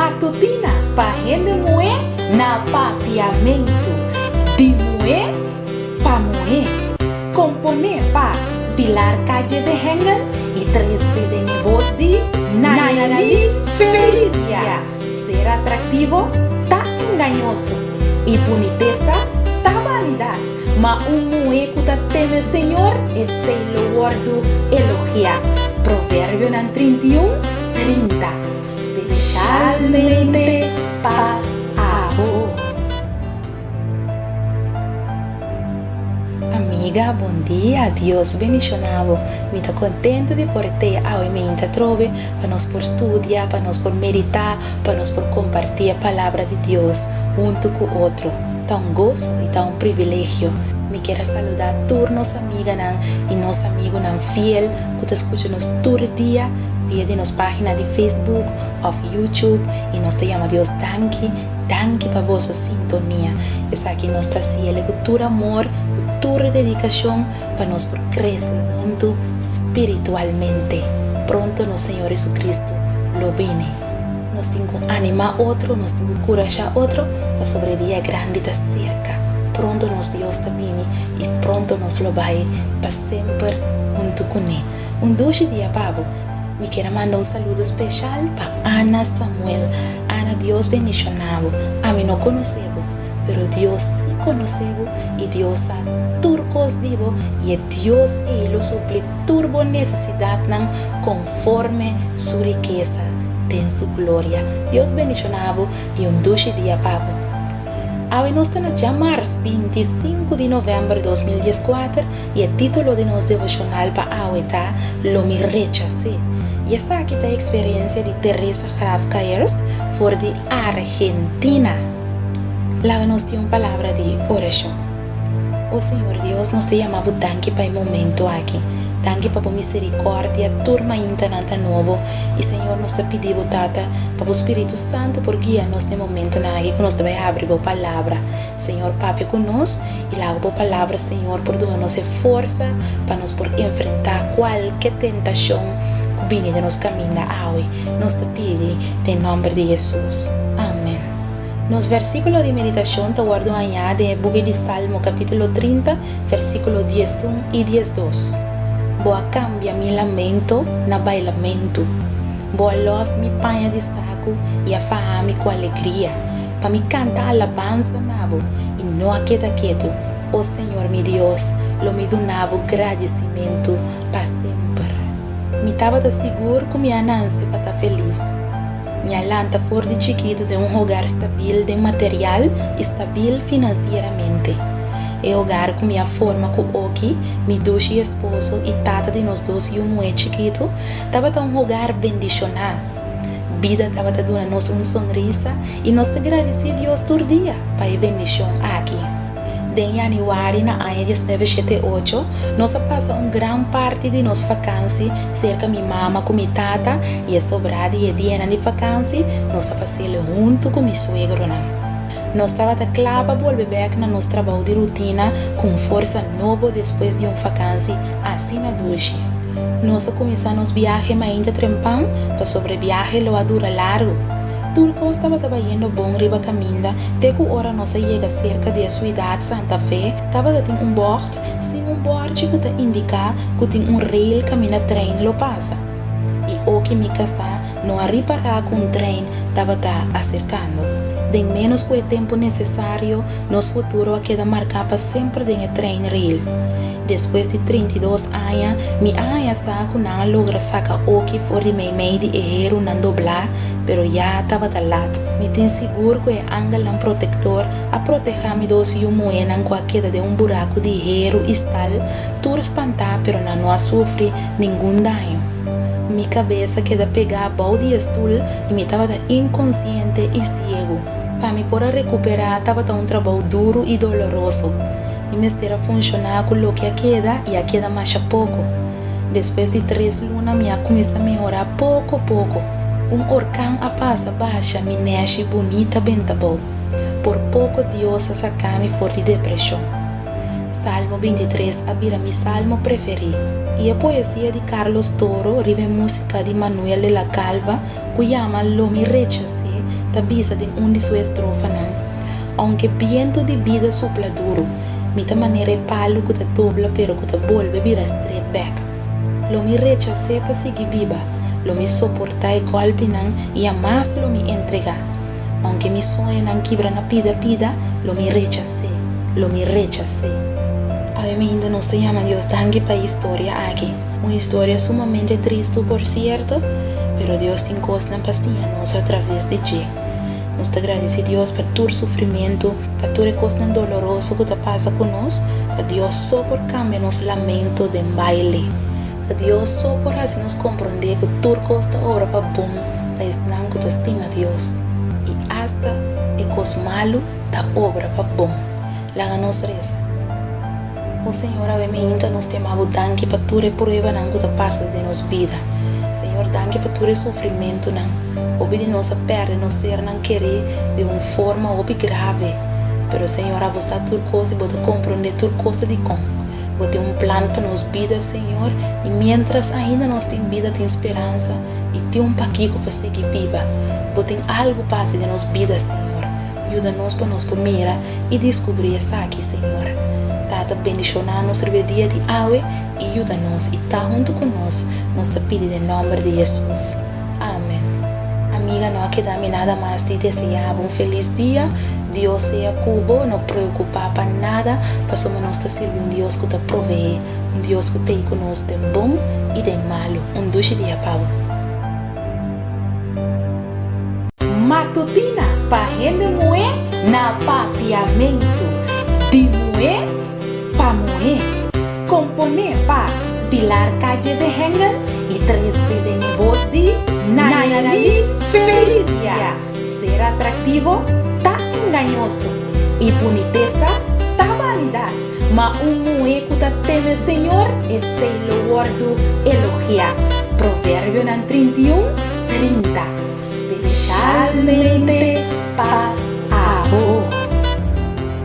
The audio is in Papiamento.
Matutina pa hende muhé na Papiamentu. Di muhé pa muhé. Komponé pa Pilar Calle de Hengel i trese den e bos di Nayali Felicia. Ser atraktivo ta engañoso i bunitesa ta banidat, ma un muhé ku ta teme Señor, esei lo wòrdu elogiá. Proverbionan 31, 30. Speshalmente pa abo. Amiga, bon dia, Dios bendiciona bo. Mi ta contento di por te awe meinta atrobe pa nos por studia, pa nos por medita, pa nos por comparti e palabra di Dios hunto cu otro. Ta un gozo y ta un privilegio. Mi kier a saluda tur nos amiganan y nos amigunan fiel cu ta scucha nos tur dia via di nos pagina di Facebook of YouTube y nos ta yama Dios danki. Danki pa boso sintonia. Esaki nos ta hasiel ku tur amor, ku tur dedikashon pa nos por krese huntu spiritualmente. Pronto nos Señor Jesucristo lo bini. Nos tin ku animá otro, nos tin ku kurashá otro pasobra e dia grandi ta serka. Pronto nos Dios ta bini i pronto nos lo bai pa semper huntu kuné. Un dushi dia pa bo. Mi kier a manda un saludo special pa Ana Samuel. Ana Dios bendiciona bo. Ami no conoce bo, pero Dios si conoce bo y Dios sa tur cos di bo y e Dios ey lo supli tur bo necesidadnan conforme su rikesa den su gloria. Dios bendiciona bo y un dushi dia pa bo. Awe nos ta na djamars 25 di november 2014 I e título di nos devoshonal pa awe ta Lo mi rechas'é. I esaki ta e eksperensia di Teresa Graf Kaerst for di Argentina. Laga nos tin un palabra di orashon. O Señor Dios, nos ta yama Bo danki pa e momento aki. Danki pa Bo miserikòrdia, tur maintanan ta nobo. I Señor, nos ta pidi Bo, Tata, pa Bo Spiritu Santu por guia nos na e momentonan aki ku nos ta bai habri Bo Palabra. Señor papia ku nos i laga bo palabra Señor por duna nos e forsa pa nos por enfrentá kualke tentashon ku bini den nos kaminda awe. Nos ta pidi den nòmber di Hesus. Amen. Nos vèrsikulo di meditashon ta wòrdu hañá den e buki di Salmo kapítulo 30, vèrsikulo 11 i 12. Bo a kambia mi lamento na bailamentu. Bo a lòs mi paña di saku i a faha mi ku alegria. Pa mi kanta alabansa na bo i no a keda ketu, o Señor mi Dios, lo mi duna bo gradisimentu pa semper. Mi tabata sigur ku mi a nanse pa ta felis. Mi a lanta for di chikitu den un hogar stabil den material i stabil finansieramente. E hogar ku mi a forma ku Oki, mi dushi esposo i tata di nos dos yu muhé chikitu, tabata un hogar bendishoná. Bida tabata duna nos un sonrisa i nos ta gradisí Dios tur dia pa e bendishon aki. Den yanüari na aña 1978, nos a pasa un gran parti di nos fakansi serka mi mama ku mi tata i e sobrá di e dianan di fakansi nos a pas'el huntu ku mi suegronan. Nos tabata kla pa bolbe bèk na nos trabou di rutina ku un forsa nobo despues di un fakansi asina dushi. Nos a kuminsá nos biahe mainta trempan pasobra e biahe lo a dura largu. Tur kos tabata bayendo bon riba kaminda te ku ora nos a yega serka di e suidat Santa Fe tabata tin un bògt sin un bòrchi ku ta indiká ku tin un rail kaminda trein lo pasa. I oki mi kasá no a ripará ku un trein tabata aserkando. Den ménos ku e tempu nesesario, nos futuro a keda marká pa semper den e trein rail. Despues di 32 aña, mi a haña sa ku nan a logra saka Oki for di meimei di e herunan doblá, pero ya tabata lat. Mi tin sigur ku e angelnan protektor a protehá mi dos yu muhénan ku a keda den un buraku di heru i stal, tur spantá pero nan no a sufri ningun daño. Mi kabes a keda pegá bou di e stul i mi tabata inkonsiente i siegu. Pa mi por a rekuperá tabata un trabou duru i doloroso. Mi mester a funshoná ku loke a keda i a keda masha poko. Despues di tres luna mi a kuminsá mehorá poko poko. Un orkan a pasa basha mi nèshi bunita benta bou. Por poko Dios a saka mi for di depreshon. Salmo 23 a bira mi salmo preferí. I e poesia di Carlos Toro riba e músika di Manuel de la Calva ku yama Lo mi rechas'é. ta bisa den un di su estrofanan, Ounke bientu di bida supla duru, mi ta manera e palu ku ta dobla pero ku ta bolbe bira stret bèk. Lo mi rechas'é pa sigui biba, lo mi soportá e gòlpinan i hamas lo mi entregá. Ounke mi soñonan kibra na pida pida, lo mi rechas'é, lo mi rechas'é. Awe mainta nos ta yama Dios danki pa e historia aki. Un historia sumamente tristu por sierto, pero Dios tin kosnan pa siña nos a traves di dje. Nos ta gradisí Dios pa tur sufrimentu, pa tur e kosnan doloroso ku ta pasa ku nos, ta Dios so por kambia nos lamento den baile. Ta Dios so por hasi nos komprondé ku tur kos ta obra pa bon pa esnan ku ta stima Dios, i asta e kos malu ta obra pa bon. Laga nos resa. O Señor, awe meinta nos ta yama Bo danki pa tur e pruebanan ku ta pasa den nos bida. Señor, danki pa tur e sufrimentunan. Hopi di nos a pèrdè nos sernan kerí di un forma hopi grave. Pero, Señor, abo sa tur kos i Bo ta komprondé tur kos ta dikon. Bo tin un plan pa nos bida, Señor, i miéntras ainda nos tin bida tin speransa i tin un pakiko pa sigui biba. Bo tin algu pa hasi den nos bida, Señor. Yuda nos pa nos por mira i diskubrí esaki, Señor. Tata, bendishoná nos riba e dia di awe i yuda nos i ta huntu ku nos, nos ta pidi den nòmber di Hesus. Amen. Amiga, no a keda mi nada mas di deseá bo un felis dia. Dios sea ku bo. No preokupá pa nada, pasobra nos ta sirbi un Dios ku ta proveé, un Dios ku t'ei ku nos den bon i den malu. Un dushi dia pa bo. Matutina pa hende muhé na Papiamentu, di muhé pa muhé. Komponé pa Pilar Calle de Hengel i trese den e bos di Nayali Felicia. Ser atraktivo ta engañoso i bunitesa ta banidat, ma un muhé ku ta teme Señor, esei lo wòrdu elogiá. Proverbionan 31, 30. Specialmente.